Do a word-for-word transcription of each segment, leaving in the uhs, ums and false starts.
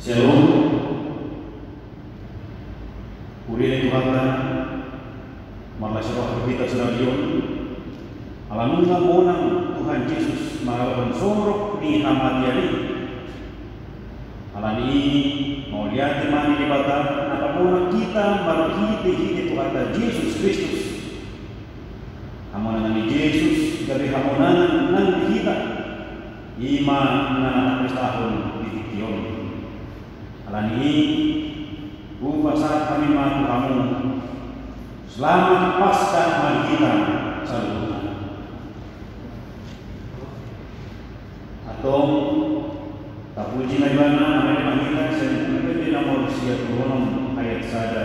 Shalom. Huria ni Tuhanta, marlas ni roha hita sadarion. Ala nunga monang Tuhan Jesus maralohon sorok ni hamatean i. Ala ni i, mauliate ma di Debata na pamonang hita marhitehite Tuhanta Jesus Kristus. Hamonangan ni Jesus gabe hamonangan nang di hita, i ma na tapestahon di tingki on. Ala ni i, hupasahat hami ma tu hamu, selamat Paskah ma di hita saluhutna. Antong, tapuji ma Ibana, na marende ma hita sian Buku Ende nomor sia pulu onom ayat sada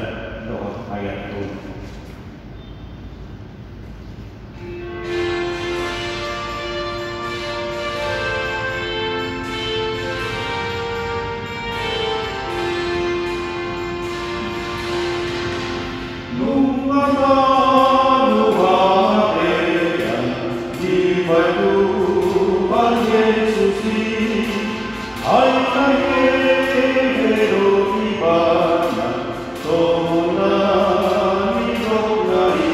dohot ayat tolu. Nunga taluhon hamatean, dipaihut Tuhan Jesus i, ai na hehe do Ibana, songon na nidokna i.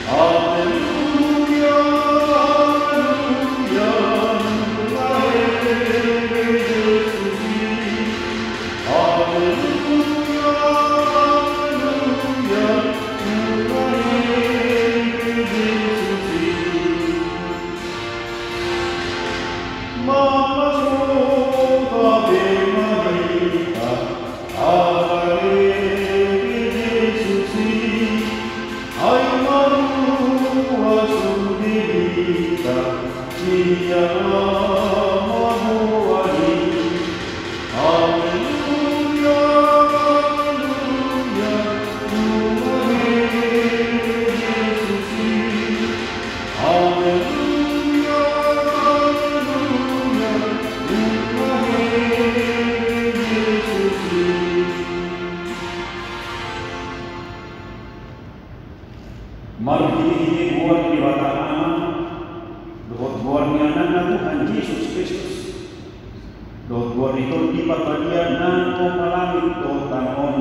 Haleluya, haleluya, nunga hehe Jesus i. Haleluya, haleluya, nunga hehe Jesus i. Mangaso hape ma hita, ala hehe Jesus i, ai maruas sude hita sian hamagoan i. Haleluya, haleluya, nunga hehe Jesus i. Haleluya, haleluya, nunga hehe Jesus i. Marhitehite goar ni Debata Ama, dohot goar ni Anakna Tuhan Jesus Kristus, dohot goar ni Tondi Parbadia na pomparan langit dohot tano on.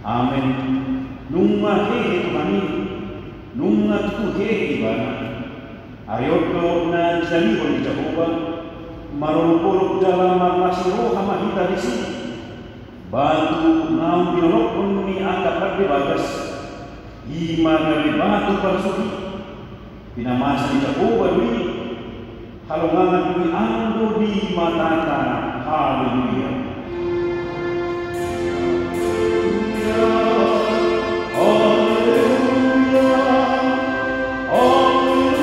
Amen. Nunga hehe Tuhan i, nunga tutu hehe Ibana. Ari on do na jinalihon ni Jahowa, marolopolop jala marlas ni roha ma hita disi. Batu naung pinolokhon ni angka pande bagas, i ma gabe batu parsuhi. Pinamasa ni Jahowa do i, halongangan do i anggo di matata. Haleluya. Haleluya. Haleluya.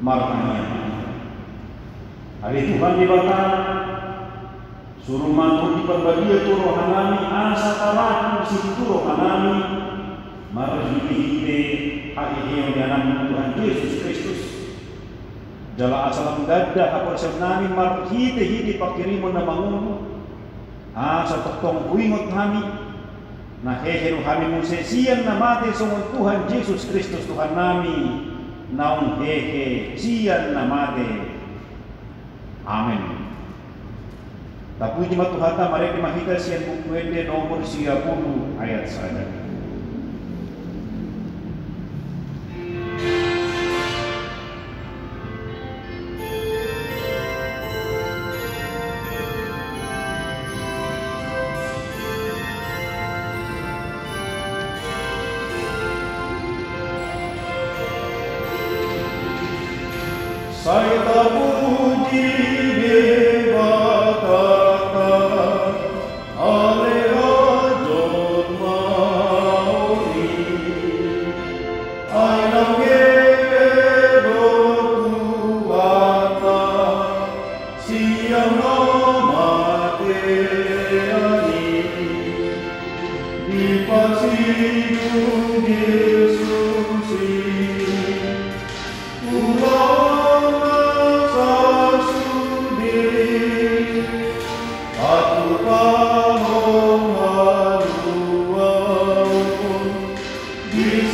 Martangiang. Ale Tuhan Debata, suru ma Tondi Parbadia tu rohanami, asa tarang situtu rohanami, marhitehite haheheon ni Anakmu Tuhan Jesus Kristus. Jala asa lam ganda haporseaonnami marhitehite pangkirimon na mangolu, asa tongtong huingot hami, na hehe do hami muse sian na mate songon Tuhan Jesus Kristus Tuhannami, naung hehe sian na mate. Amen. Tapuji ma Tuhanta, marende ma hita sian Buku Ende nomor sia pulu ayat sada. Sai tapuji Debatanta, ale hajolmaon i. Ai naung hehe do Tuhanta sian hamatean i, dipasidu Jesus i. Ulaon na sasude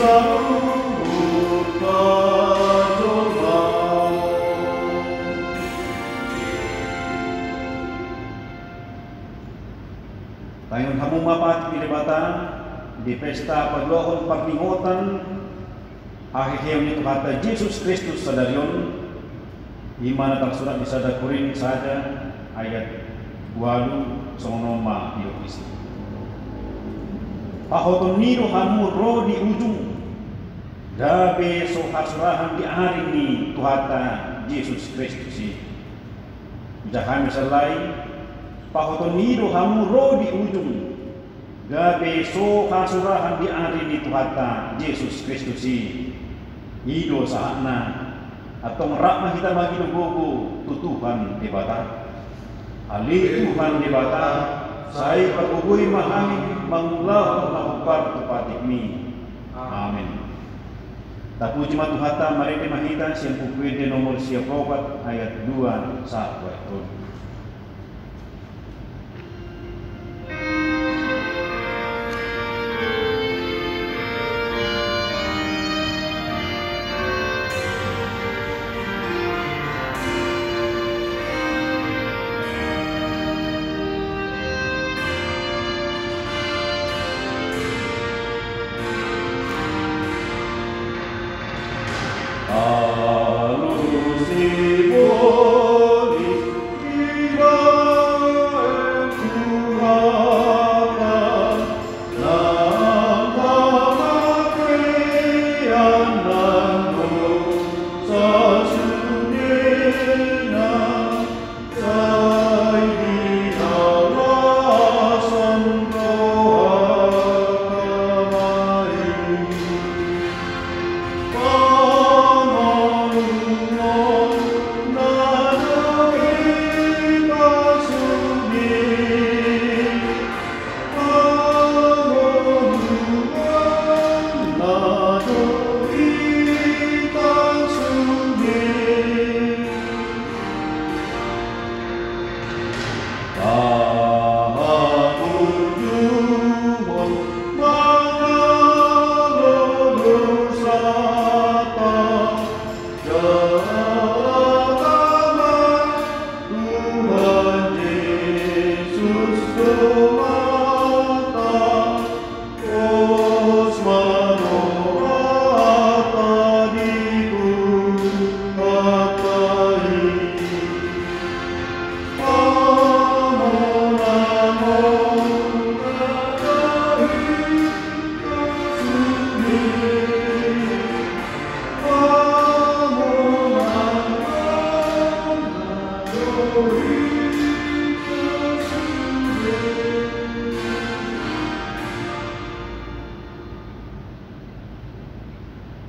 Saluhut pajolmaon. Tangianghon hamu ma patik ni Debata di pesta paduahon parningotan haheheon ni Tuhanta Jesus Kristus sadari on, i ma na tarsurat di sada Korint sada ayat ualu, songon on ma didok disi. Pahotonmi do hamu ro di ujung, gabe so hasurahan di ari ni Tuhanta Jesus Kristus i. Hujaha hami sallai, pahotonmi do hamu ro di ujung, gabe so hasurahan di ari ni Tuhanta Jesus Kristus i. I do sahatna, antong rap ma hita mangido gogo tu Tuhan Debata. Ale Tuhan Debata, sai pargogoi ma hami mangulahon na hombar tu patikmi. Amen. Tapuji ma Tuhanta, marende ma hita sian Buku Ende nomor sia pulu opat ayat dua sahat tu ayat tolu.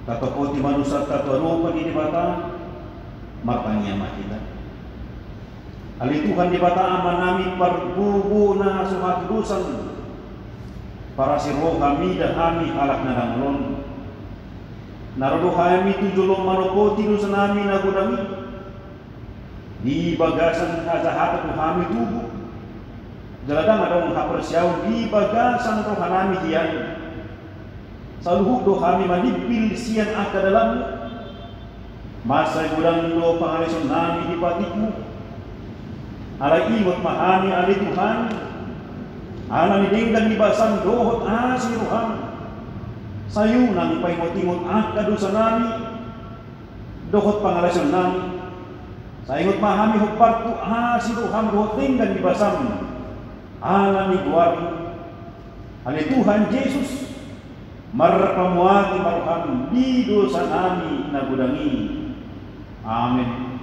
Tatopoti ma dosanta tu adopan ni Debata, martangiang ma hita. Ale Tuhan Debata Amanami, pargogo na so hatudosan, parasi roha mida hami halak na dangol on. Na ro do hami tu jolom manopoti dosanami na godang i. Di bagasan hajahatan do hami tubu, jala ndang adong haporseaon di bagasan rohanami hian. Saluhut do hami manimbil sian angka dalanmu. Mansai godang do pangalaisonnami di patikmu. Alai ingot ma hami ale Tuhan, ala ni denggan ni basam dohot asi roham. Sai unang paingot-ingot angka dosanami dohot pangalaisonnami. Sai ingot ma hami hombar tu asi roham dohot denggan ni basam, ala ni goarmu. Ale Tuhan Jesus, marpamuati ma roham di dosanami na godang i. Amen.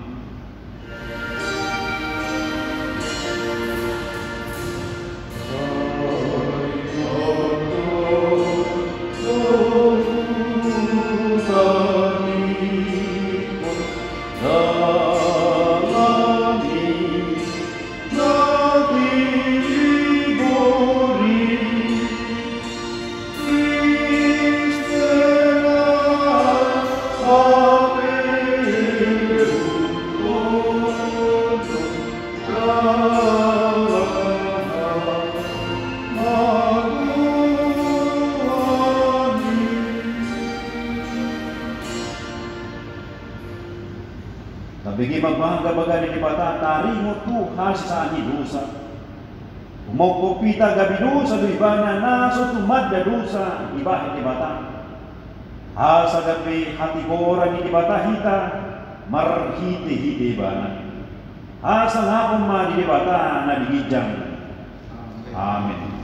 Bege ma bagabaga ni Debata taringot tu hasesaan ni dosa. Tumongkop hita gabe dosa do ibana na so tumanda dosa dibahen Debata. Asa gabe hatigoran ni Debata hita marhitehite ibana. Hasangapon ma di Debata na di ginjang. Amen.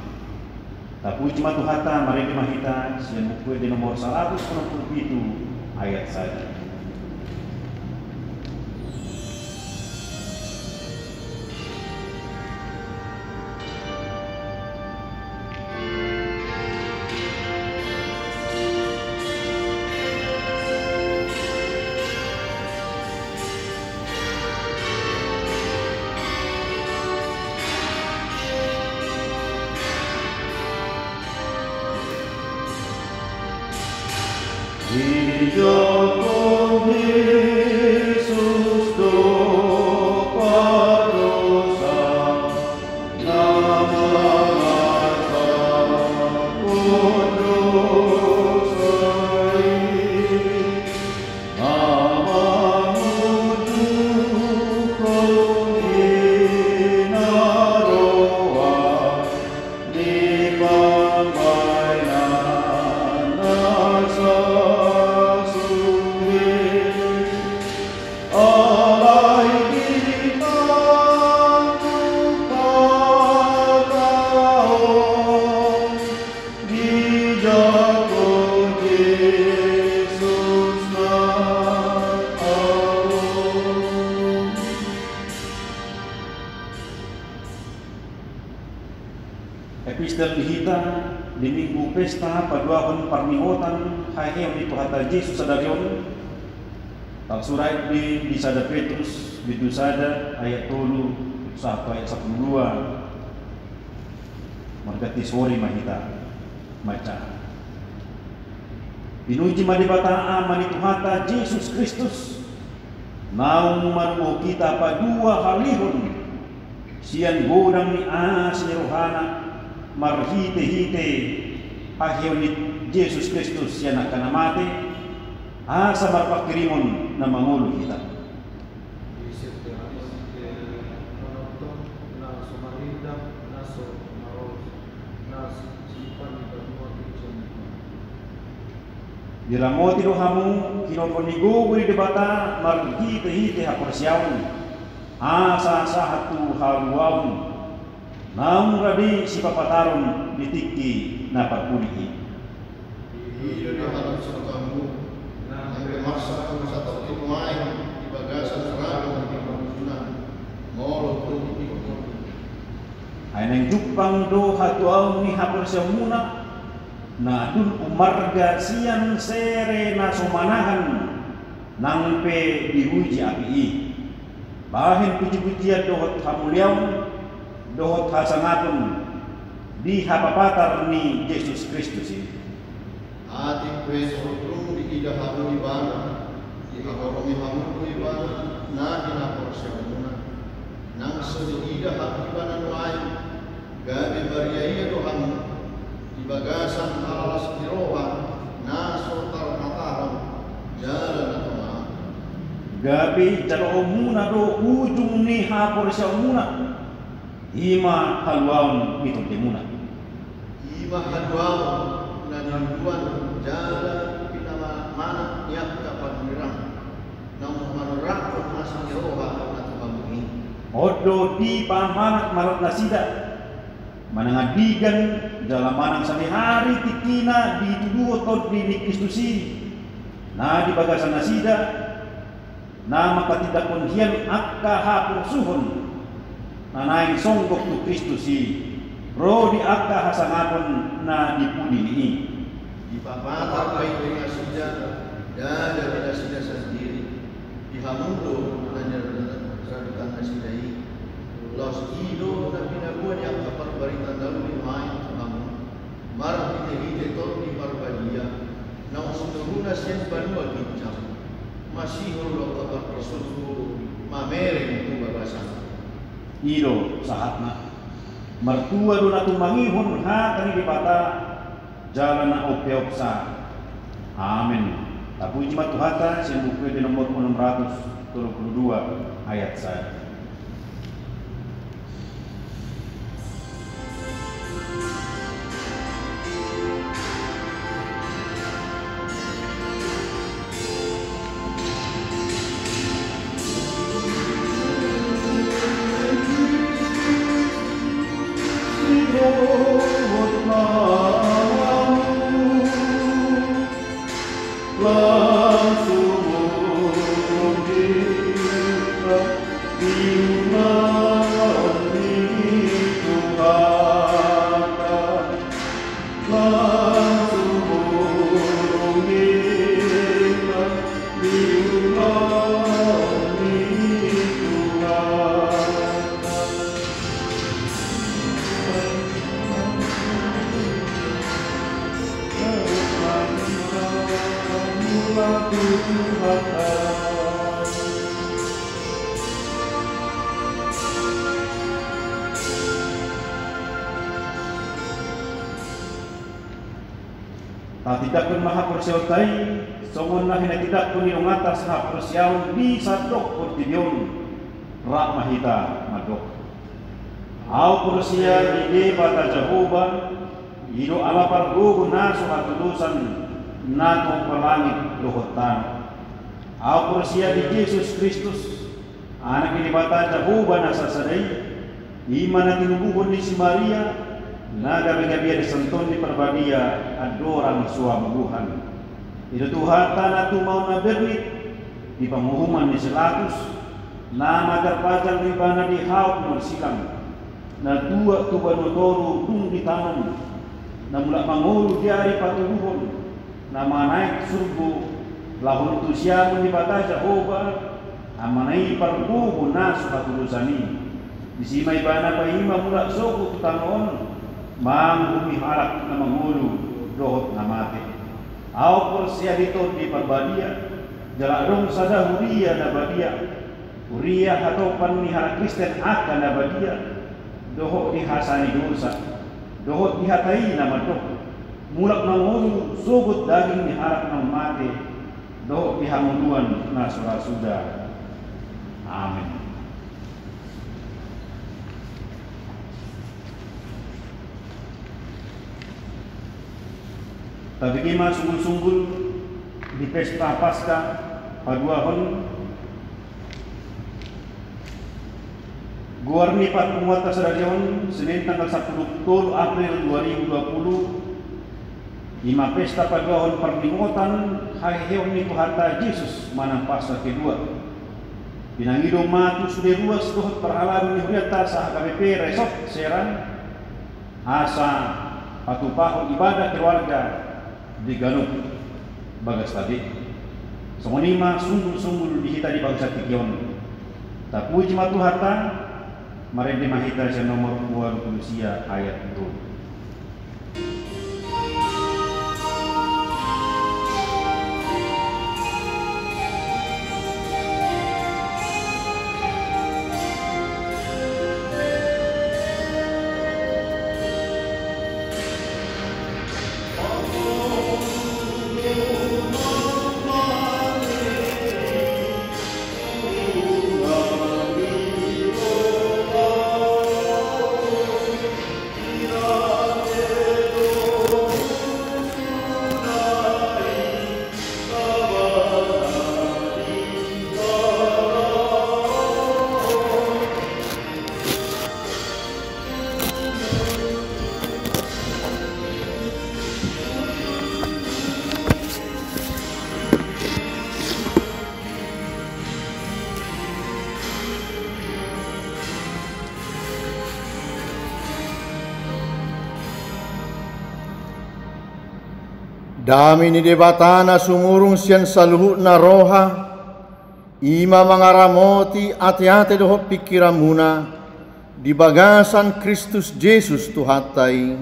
Tapuji ma Tuhanta, marende ma hita sian Buku Ende nomor saratus onom pulu pitu ayat sada. Epistel di hita di Minggu Pesta paduahon parningotan haheheon ni Tuhanta Jesus sadari on, tarsurat di, di sada Petrus bindu sada ayat tolu sahat tu ayat sampulu dua. Marganti sori ma hita mansai. Pinuji ma Debata Ama ni Tuhanta Jesus Kristus, naung marubo hita paduahalihon sian godang ni asi ni rohana marhitehite haheheon ni Jesus Kristus sian angka na mate, asa marpanghirimon na mangolu hita. Diramoti do hamu hinorhon ni gogo ni Debata marhitehite haporseaon, asa sahat tu haluaon, naung rade sipapataron di tingki na parpudi i. I do dihalashon hamu, nang pe marsak hamu satongkin nuaeng di bagasan ragam ni pangunjunan, molo tung di tingki. Ai naeng jumpang do hatuaon ni haporseaonmuna, na dung umarga sian sere na so manahan, nang pe diuji api i. Bahen pujipujian dohot hamuliaon, dohot hasangapon, di hapapatar ni Jesus Kristus i. Atik pe so dung diida hamu ibana, dihaholongi hamu do ibana, na hinaporseaonmuna. Nang so diida hamu ibana nuaeng, gabe mariaia do hamu, di bagasan halalas ni roha, na so tarhatahon, jala na tonga. Gabe jaloonmuna do ujung ni haporseaonmuna, i ma haluaon ni tondimuna. I ma haluaon na niuluan jala pinamanat ni angka panurirang, naung manurakhon asi ni roha na tu hamu i. On do dipaamanat manat nasida, manang andigan, jala manang sadihari tingkina dituduhon Tondi ni Kristus i, na di bagasan nasida, na manghatindanghon hian angka haporsuhon, na naeng songgop tu Kristus i, ro di angka hasangapon na di pudi ni i. Dipapatar ma i tu nasida, ndada di nasida sandiri, di hamu do na niradotan nasida i. Laos i do na pinaboa ni angka parbarita na uli nuaeng tu hamu, marhitehite Tondi Parbadia, naung sinuruna sian banua ginjang, masihol do angka parpasuruon mamereng tu bagasan. I do sahatna. Martua do na tumangihon hata ni Debata, jala na umpeopsa. Amen. Tapuji ma Tuhanta, sian Buku Ende nomor onom ratus. Tolu pulu dua ayat sada. Tatindanghon ma haporseaonta i, songon na hinatindangkon ni donganta sahaporseaon di sandok portibi on. Rap ma hita mandok. Ahu porsea di Debata Jahowa, i do Ama pargogo na so hatudosan, na tumompa langit dohot tano. Ahu porsea di Jesus Kristus, Anak ni Debata Jahowa na sasada i, i ma na tinubuhon ni si Maria, na gabegabe disantuhon ni Parbadia andorang so habubuhan. I do Tuhanta na tumaon na bernit di panguhuman ni si Latus, na majar-pajar do Ibana di haut marsilang, na tuat tu banua toru dung ditanom, na mulak mangolu di ari patuduhon, na manaek surgo, laho tu siamun ni Debata Jahowa, Amana i pargogo na so hatudosan i. Disi ma Ibana paima mulak sogot tu tano on, manguhumi halak na mangolu dohot na mate. Ahu porsea di Tondi Parbadia, jala adong sada huria na badia, huria hatopan ni halak Kristen angka na badia, dohot di hasaan ni dosa, dohot di hata i na mandok, mulak mangolu sogot daging ni halak naung mate, dohot di hangoluan na so ra suda. Amen. Tabege ma sunggul-sunggul di Pesta Paskah paduahon. Goar ni parpunguanta sadari on, Senin tanggal sampulu tolu April dua ribu dua pulu, i ma pesta paduahon parningotan haheheon ni Tuhanta Jesus manang Paskah kedua. Pinangido ma tu sude ruas dohot parhalado ni hurianta saha H K B P Resort Serang, asa patupahon ibadah keluarga di ganup bagasta be. Songon i ma sunggul-sunggul di hita di bagasan tingki on. Tapuji ma Tuhanta, marende ma hita sian nomor dua pulu sia ayat tolu. Dame ni Debata na sumurung sian saluhutna roha, i ma mangaramoti ateate dohot pingkiranmuna di bagasan Kristus Jesus Tuhanta i.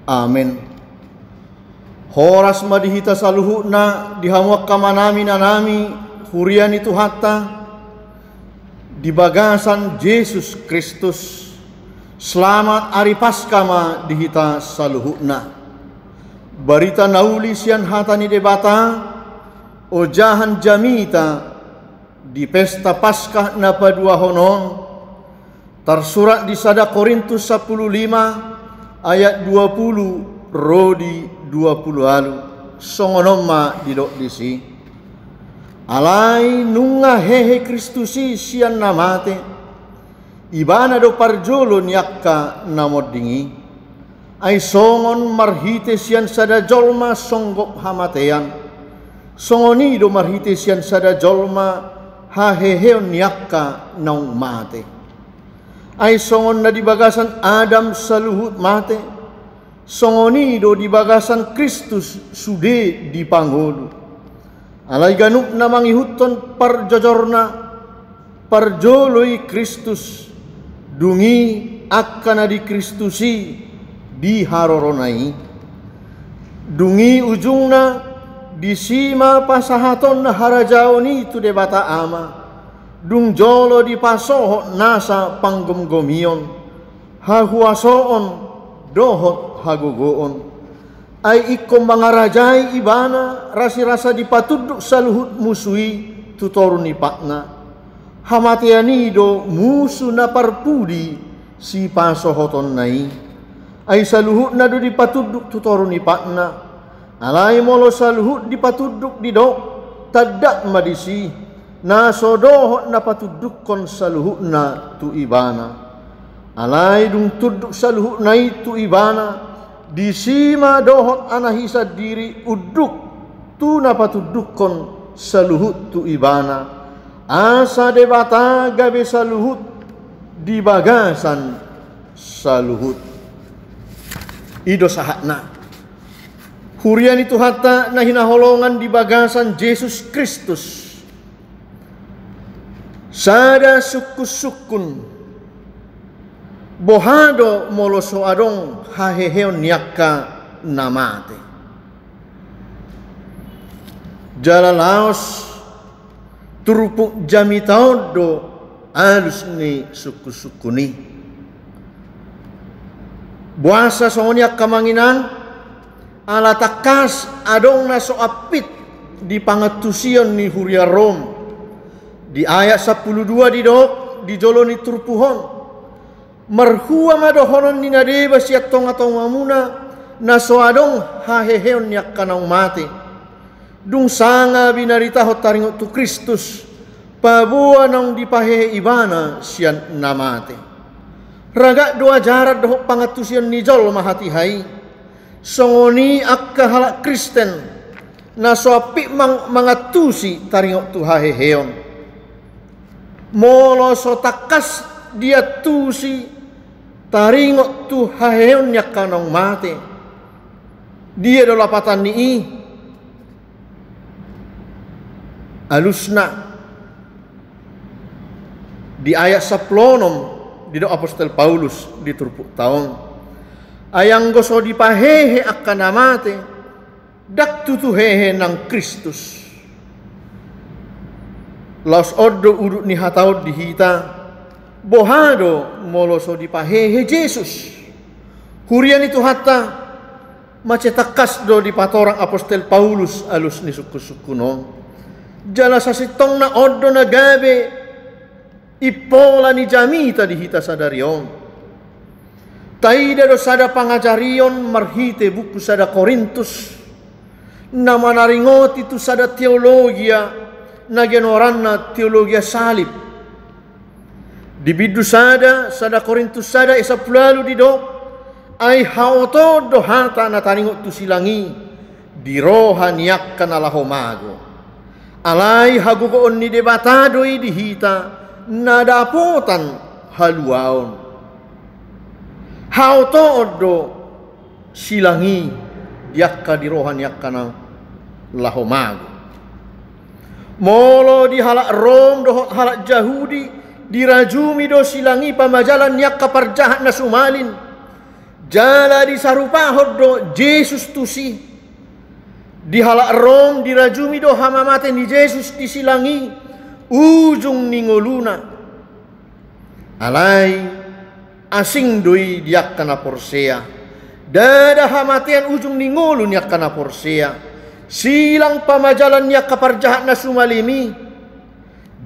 Amen. Horas ma di hita saluhutna, di hamu angka amanami, inanami, huria ni Tuhanta di bagasan Jesus Kristus. Selamat ari Paskah ma di hita saluhutna. Barita na uli sian hata ni Debata, ojahan jamita Di pesta Paskah na paduahon on, tarsurat di sada Korintus sampulu lima ayat dua pulu ro di dua pulu ualu, songon on ma didok disi: Alai nunga hehe Kristus i sian na mate, Ibana do parjolo ni angka na monding i. Ai songon marhite sian sada jolma songgop hamatean, songon i do marhite sian sada jolma haheheon ni angka naung mate. Ai songon na di bagasan Adam saluhut mate, songon i do di bagasan Kristus sude dipangolu. Alai ganup na mangihuthon parjojorna, parjolo i Kristus, dung i angka na di Kristus i di harorona i. Dung i ujungna, disi ma pasahaton harajaon i tu Debata Ama, dung jolo dipasohot nasa panggomgomion, hahuasoon dohot hagogoon. Ai ingkon mangarajai Ibana rasirasa dipatunduk saluhut musu i tu toru ni patna. Hamatean i do musu na parpudi sipasohotonna i. Ai saluhutna do dipatunduk tu toru ni patna. Alai molo saluhut dipatunduk, didok: Tanda ma disi, na so dohot na patundukkon saluhutna tu Ibana. Alai dung tunduk saluhutna i tu Ibana, disi ma dohot Anak i sandiri unduk tu na patundukkon saluhut tu Ibana, asa Debata gabe saluhut di bagasan saluhut. I do sahatna. Huria ni Tuhanta na hinaholongan di bagasan Jesus Kristus, sada sungkunsungkun: Boha do molo so adong haheheon ni angka na mate? Jala laos turpuk jamita on do alus ni sungkunsungkun i. Boasa songon i, angka amang inang? Ala tangkas adong na so ampit di pangantusion ni huria Rom. Di ayat sampulu dua didok di jolo ni turpuk on: Marhua ma dohonon ni na deba sian tongatongamuna na so adong haheheon ni angka naung mate, dung sanga binaritahon taringot tu Kristus, paboa naung dipahehe Ibana sian na mate? Ragam do ajaran dohot pangantusion ni jolma hatiha i. Songon i angka halak Kristen, na so ampit mang-, mangantusi taringot tu haheheon. Molo so tangkas diantusi taringot tu haheheon ni angka naung mate, dia do lapatan ni i? Alusna, di ayat sampulu onom didok apostel Paulus di turpukta on: Ai anggo so dipahehe angka na mate, ndang tutu hehe nang Kristus. Laos on do udut ni hata on di hita: Boha do molo so dipahehe Jesus? Huria ni Tuhanta, mansai tangkas do dipatorang apostel Paulus alus ni sungkunsungkun on. Jala sasintongna on do na gabe impola ni jamita di hita sadari on. Taida do sada pangajarion marhite buku sada Korintus, na manaringoti tu sada teologia na genoranna teologia salib. Di bindu sada, sada Korintus sada ayat sampulu ualu didok: Ai haotoon do hata na taringot tu silang i di roha ni angka na laho mago. Alai hagogoon ni Debata do i di hita na dapotan haluaon. Haotoon do silang i di angka, di roha ni angka na laho mago. Molo di halak Rom dohot halak Jahudi, dirajumi do silang i pamajalan ni angka parjahat na sumalin. Jala disarupahon do Jesus tusi. Di halak Rom dirajumi do hamamate ni Jesus di silang i ujung ni ngoluna. Alai asing do i di angka na porsea. Ndada hamatean ujung ni ngolu ni angka na porsea. Silang pamajalan ni angka parjahat na sumalin i.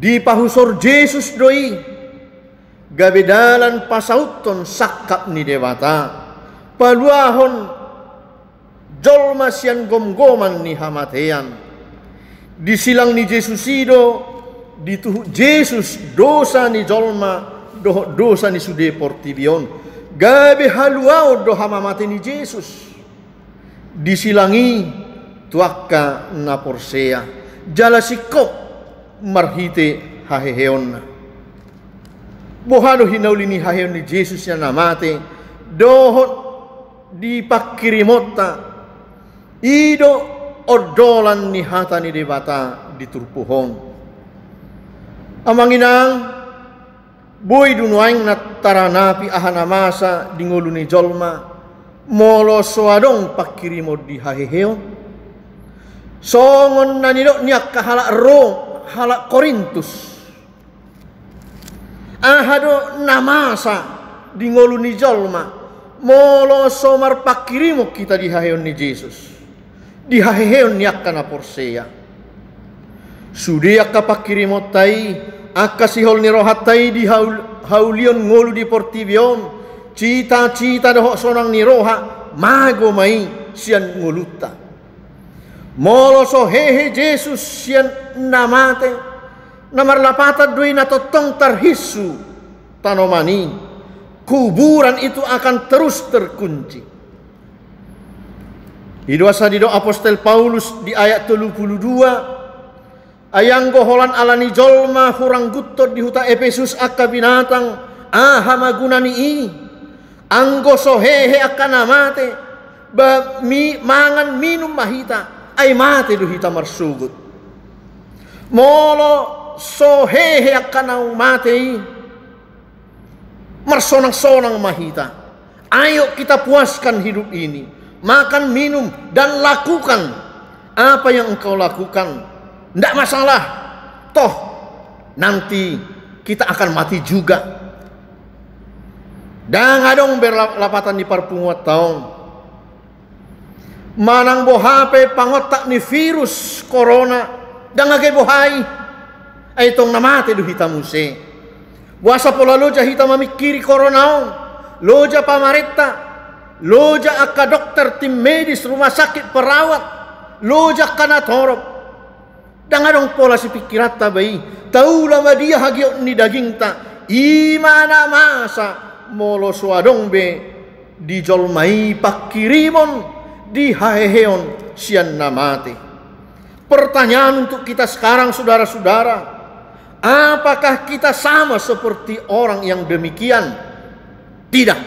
Dipahusor Jesus do i gabe dalan pasauthon sangkap ni Debata, paluahon jolma sian gomgoman ni hamatean. Di silang ni Jesus i do dituhuk Jesus dosa ni jolma dohot dosa ni sude portibi on. Gabe haluaon do hamamate ni Jesus di silang i tu angka na porsea, jala singkop marhite haheheonna. Boha do hinauli ni haheheon ni Jesus sian na mate dohot di pangkirimonta? I do ondolan ni hata ni Debata di turpuk on. Amang inang, boi do nuaeng na taranapi aha na masa di ngolu ni jolma molo so adong pangkirimon di haheheon. Songon na nidok ni angka halak Rom, halak Korintus. Aha do na masa di ngolu ni jolma molo so marpangkirimon hita di haheheon ni Jesus, di haheheon ni angka na porsea? Sude angka pangkirimonta i, angka sihol ni rohanta i di haul-, haulion ngolu di portibi on, cita-cita dohot sonang ni roha, mago ma i sian ngolunta. Molo so hehe Jesus sian na mate, na marlapatan do i na tongtong tarhinsu tanoman i. Kuburan itu akan terus terkunci. I do asa didok apostel Paulus di ayat tolu pulu dua, ai anggo holan ala ni jolma hurangguthon di huta Epesus angka binatang, aha ma guna ni i? Anggo so hehe angka na mate, ba mi-, mangan minum ma hita, ai mate do hita marsogot. Molo so hehe angka naung mate i, marsonang-sonang ma hita. Ayo kita puaskan hidup ini. Makan, minum, dan lakukan apa yang engkau lakukan. Ndak masalah. Toh, nanti kita akan mati juga. Ndang adong be la-, lapatan ni parpunguanta on. Manang boha pe pangontak ni virus corona, ndang age boha i. Ai tong na mate do hita muse. Boasa pola loja hita mamingkiri corona on? Loja pamarenta, loja angka dokter, tim medis, rumah sakit, perawat, loja angka na torop. Ndang adong pola sipingkiranta be i. Taula ma dia hagiot ni dagingta. I ma na masa molo so adong be di jolma i pangkirimon di haheheon sian na mate. Pertanyaan untuk kita sekarang, saudara-saudara, apakah kita sama seperti orang yang demikian? Tidak.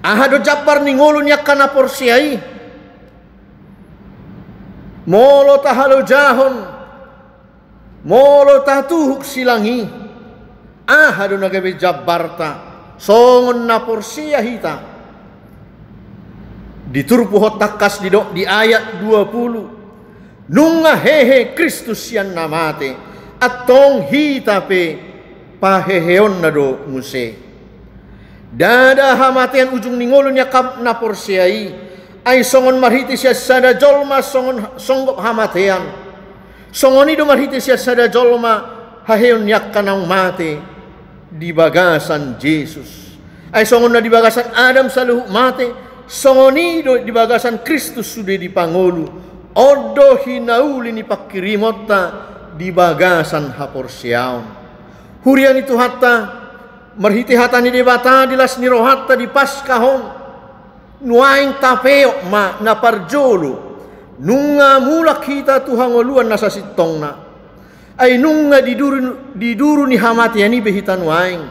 Aha do jambar ni ngolu ni angka na porsea i? Molo tahalojahon, molo tatuhuk silang i, aha do na gabe jambarta songon na porsea hita? Di turpuk on tangkas didok di ayat dua pulu, nunga hehe Kristus sian na mate, antong hita pe paheheonna do muse. Ndada hamatean ujung ni ngolu ni angka na porsea i, ai songon marhite sian sada jolma songon songgop hamatean, songon i do marhite sian sada jolma haheheon ni angka naung mate di bagasan Jesus. Ai songon na di bagasan Adam saluhut mate, songon i do di bagasan Kristus sude dipangolu. On do hinauli ni pangkirimonta di bagasan haporseaon. Huria ni Tuhanta, marhite hata ni Debata di las ni rohanta di Paskah on, nuaeng tapeop ma na parjolo, nunga mulak hita tu hangoluan na sasintongna. Ai nunga di duru, di duru ni hamatean i be hita nuaeng.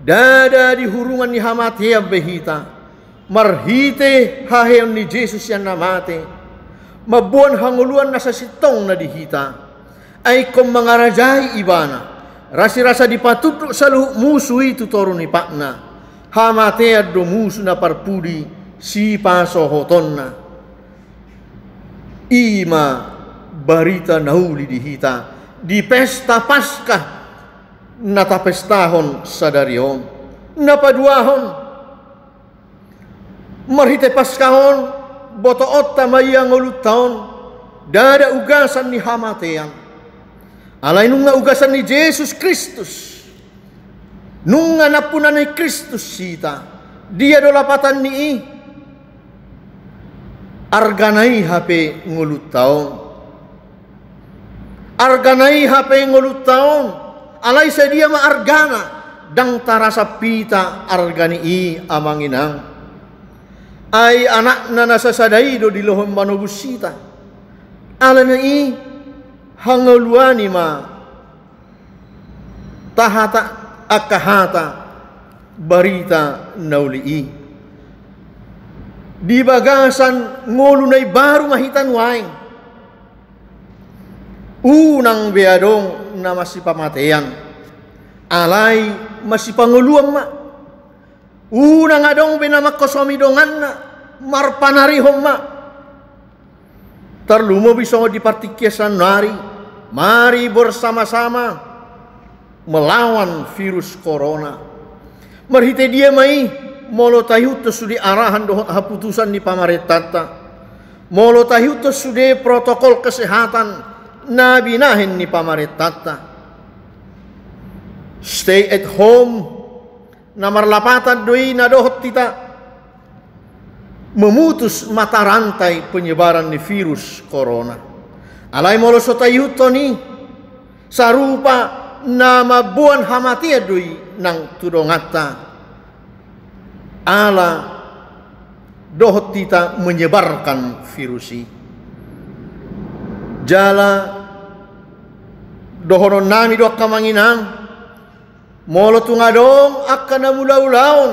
Ndada di hurungan ni hamatean be hita. Marhite haheheon ni Jesus sian na mate, mamboan hangoluan na sasintongna di hita. Ai ingkon mangarajai Ibana, rasirasa dipatunduk saluhut musu i tu toru ni patna. Hamatean do musu na parpudi sipasohotonna. I ma barita na uli di hita di pesta Paskah na tapestahon sadari on. Na paduahon, marhite Paskah on, botoonta ma ia ngolunta on ndada ugasan ni hamatean. Alai nunga ugasan ni Jesus Kristus, nunga nampuna ni Kristus hita, dia do lapatan ni i? Argana i hape ngolunta on. Argana i hape ngolunta on. Alai sadia ma argana? Ndang tarasam hita arga ni i, amang inang. Ai Anakna na sasada i do dilehon manobus hita. Alani i, hangoluan i ma tahata angka hata barita na uli i. Di bagasan ngolu na imbaru ma hita nuaeng. Unang be adong na masipamatean, alai masipangoluan ma. Unang adong be na mangkosomi donganna, marpanarihon ma. Tarlumobi songon di partingkian saonari, mari bersama-sama melawan virus corona. Marhite dia ma i? Molo taihuthon sude arahan dohot haputusan ni pamarentanta, molo taihuthon sude protokol kesehatan na binahen ni pamarentanta. Stay at home, na marlapatan do i na dohot hita memutus mata rantai penyebaran ni virus corona. Alai molo so taihuthon i, sarupa na mamboan hamatean do i nang tu donganta, ala dohot hita menyebarkan virus i. Jala dohononnami do, angka amang inang, molo tung adong angka na mangula ulaon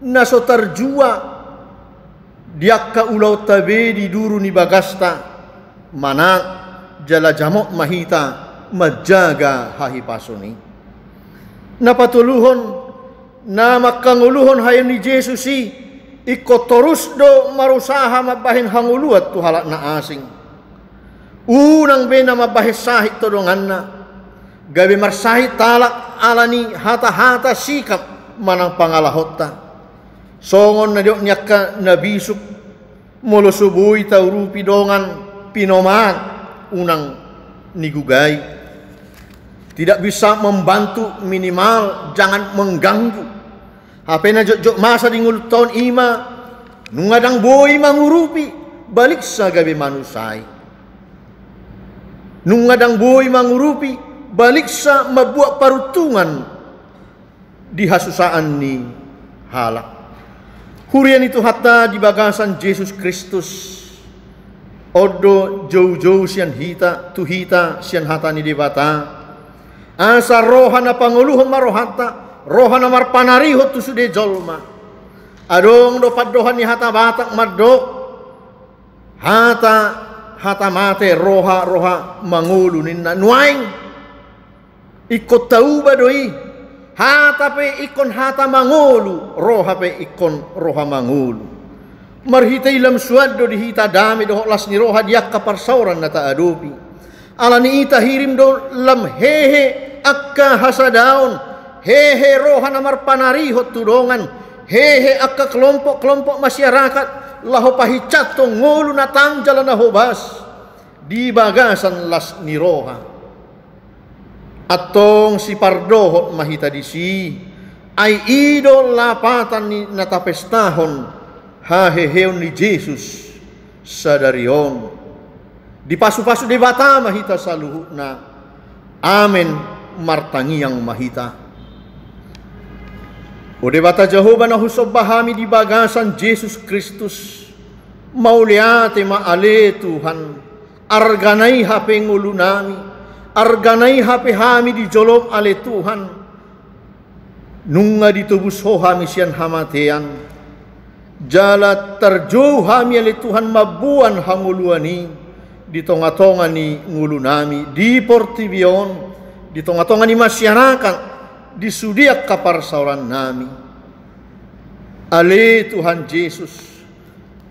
na so tarjua di angka ulaonta be di duru ni bagasta, manat jala jamot ma hita manjaga hahipason i. Na patoluhon, na mangkangoluhon haheheon ni Jesus i, ingkon torus do marusaha mambahen hangoluan tu halak na asing. Unang be na mambahen sahit tu donganna, gabe marsahit halak ala ni hata-hata, sikap manang pangalahonta. Songon na nidok ni angka na bisuk, molo so boi taurupi dongan pinomaan, unang nigugai. Tidak bisa membantu, minimal jangan mengganggu. Hape na jotjot masa di ngolunta on i ma, nunga ndang boi mangurupi, baliksa gabe manusai. Nunga ndang boi mangurupi, baliksa mambuat paruntungan di hasusaan ni halak. Huria ni Tuhanta di bagasan Jesus Kristus, on do joujou sian hita, tu hita sian hata ni Debata, asa roha na pangoluhon ma rohanta, roha na marpanarihon tu sude jolma. Adong do pandohan ni hata Batak mandok, hata, hata mate, roha, roha mangolu, ninna. Nuaeng ingkon tauba do i. Hata pe ingkon hata mangolu, roha pe ingkon roha mangolu. Marhite i lam suan do di hita dame dohot las ni roha di angka parsaoran na taadopi. Ala ni i tahirim do lam hehe angka hasadaon, hehe roha na marpanarihon tu dongan, hehe angka kelompok-kelompok masyarakat, laho pahinsathon ngolu na tang jala na hobas di bagasan las ni roha. Antong sipardohot ma hita disi, ai i do lapatan ni na tapestahon haheheon ni Jesus sadari on. Dipasupasu Debata ma hita saluhutna. Amen. Martangiang ma hita. O Debata Jahowa na husomba hami di bagasan Jesus Kristus, mauliate ma ale Tuhan, argana i hape ngolunami, argana i hape hami di jolom ale Tuhan. Nunga ditobus Ho hami sian hamatean, jala tarjou hami ale Tuhan mamboan hangoluan i di tonga-tonga ni ngolunami, di portibi on, di tonga-tonga ni masyarakat, di sude angka parsaorannami. Ale Tuhan Jesus,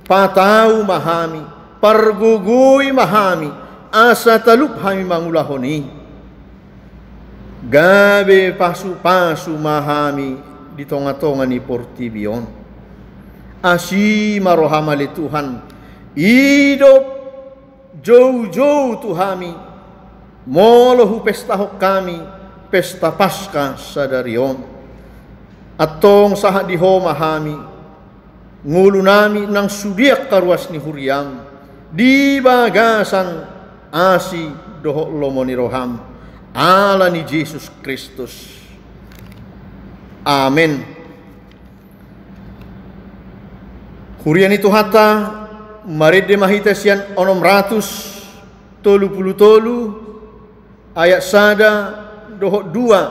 patau ma hami, pargogoi ma hami, asa talup hami mangulahon i. Gabe pasupasu ma hami di tonga-tonga ni portibi on. Asi ma roham ale Tuhan, i do joujou tu hami Molo hupestahon hami pesta Paska sadari on, antong sahat di Ho ma hami, ngolunami nang sude angka ruas ni huriaM, di bagasan asi dohot lomo ni rohaM, ala ni Jesus Kristus. Amen. Huria ni Tuhanta, marende ma hita sian onom ratus tolu pulu tolu, ayat sada dohot dua,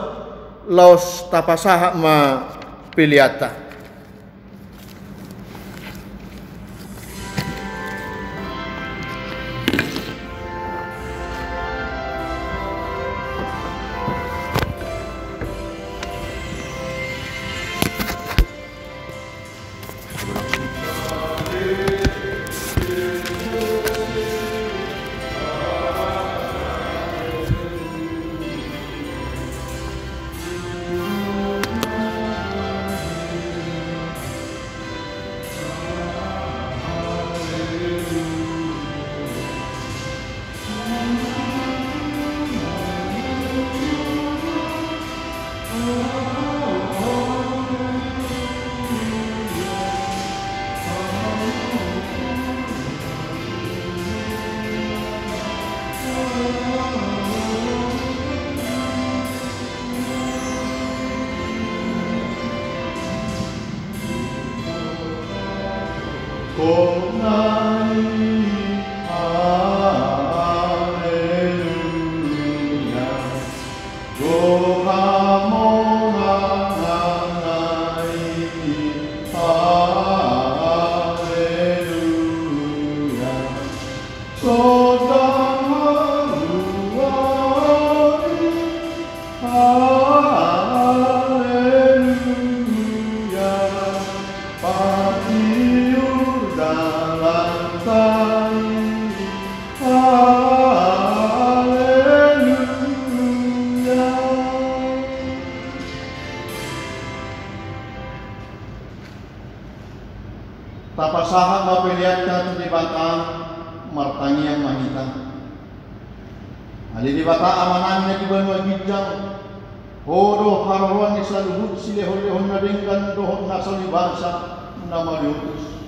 laos tapasahat ma peleanta. Haleluya. Dohot hamonangan i. Haleluya. Sonang haluaon i. Haleluya. Patiur dalanta i. Haleluya. Tapasahat ma peleanta tu Debata, martangiang ma hita. Ale Debata Amanami na di banua ginjang, Ho do haroroan ni saluhut silehonlehon na denggan dohot na salibasa na maliotus.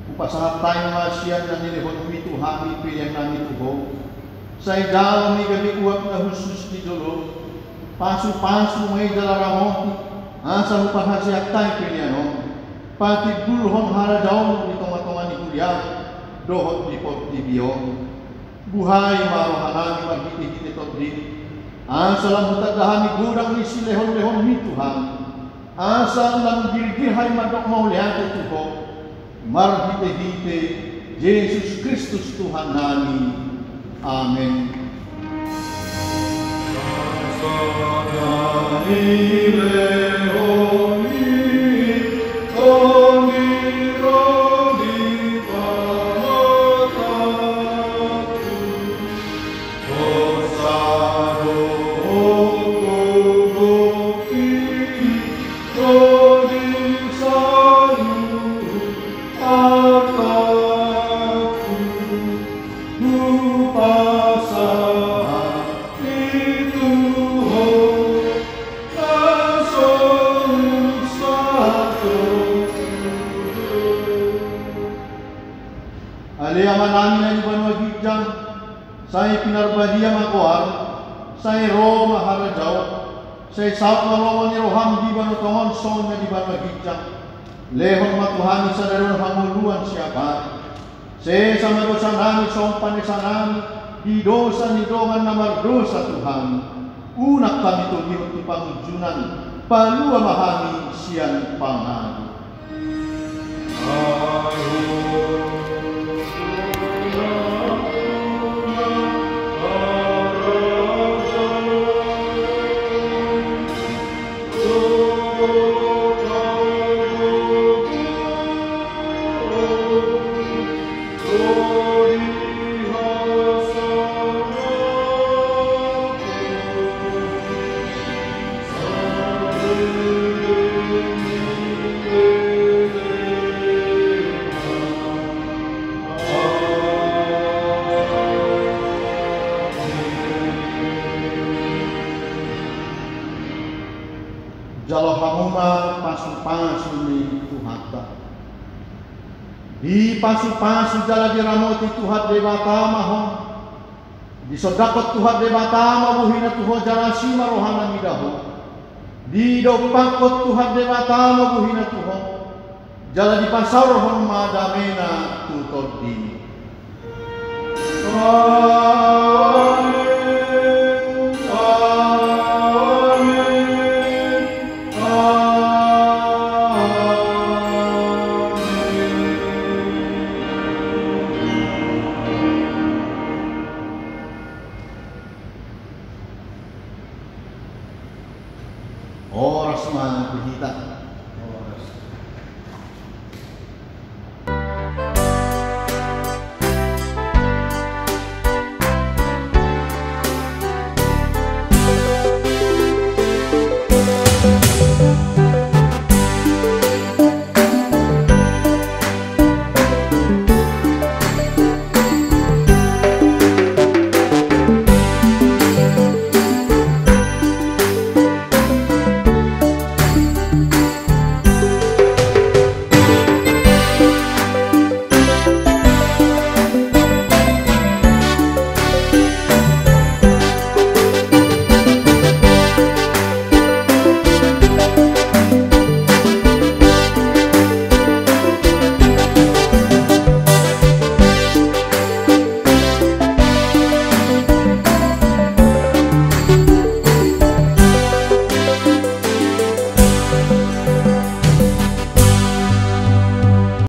Hupasahat hami ma sian na nilehonMi tu hami peleannami tu Ho. Sai jalo ma i gabe uap na hushus di jolo. Pasupasu ma i jala ramoti, asa huparhaseang hami pelean on. Patimbulhon harajaonMu di tongatonga ni huriaM dohot di portibi on. Buhai ma rohanami marhitehite TondiM, asa lam hutanda hami godang ni silehonlehonMi tu hami, asa lam girgir hami mandok mauliate tu Ho, marhitehite Jesus Kristus Tuhannami. Amen. Ale Amanami na di banua ginjang, sai pinarbadia ma goarMu, sai ro ma harajaonMu, sai saut ma lomo ni rohaM di banua tonga on songon na di banua ginjang. Lehon ma tu hami sadari on hangoluan siap ari. Sesa ma dosanami songon panesanami di dosa ni dongan na mardosa tu hami. Unang hami togihon tu pangunjunan, palua ma hami sian pangago. Jalo hamu ma pasupasu ni Tuhanta. Dipasupasu jala diramoti Tuhan Debata ma ho. Disondangkon Tuhan Debata ma bohina tu ho jala asi ma rohana mida ho. Didompakkon Tuhan Debata ma bohina tu ho jala dipasaorhon ma damena tu tondimi. Amen. Amen. Amen. Horas ma